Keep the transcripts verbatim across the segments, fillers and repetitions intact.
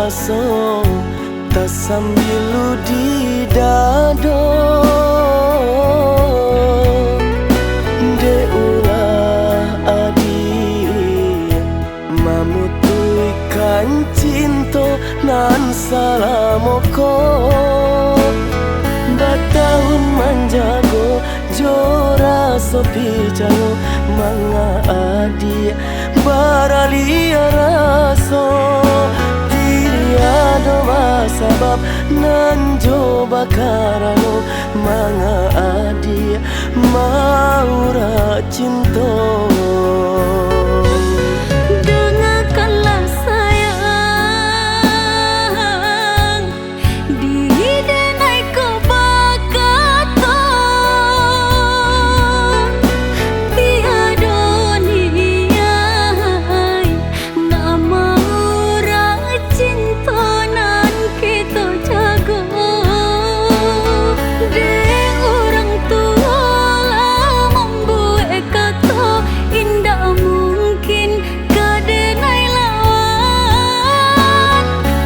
Raso tasambilu di dado, dek ulah adiak mamutuihkan cinto nan salamo ko. Batahun manjago jo raso picayo, manga adiak baraliah raso. Tiado basabab nan jo bakarano, manga adiak maurak cinto. Dangakanlah sayang, di denai ko bakato, tiado niai nak maurak cinto nan kito jago. Dek urang tuo lah mambuek kato, indak mungkin ka denai lawan.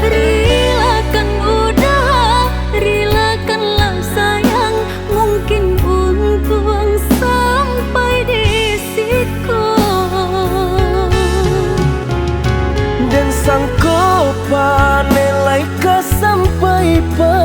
Rilakan udah, rilakanlah sayang, mungkin untuang sampai di siko. Den sangko paneh lai ka sampai pa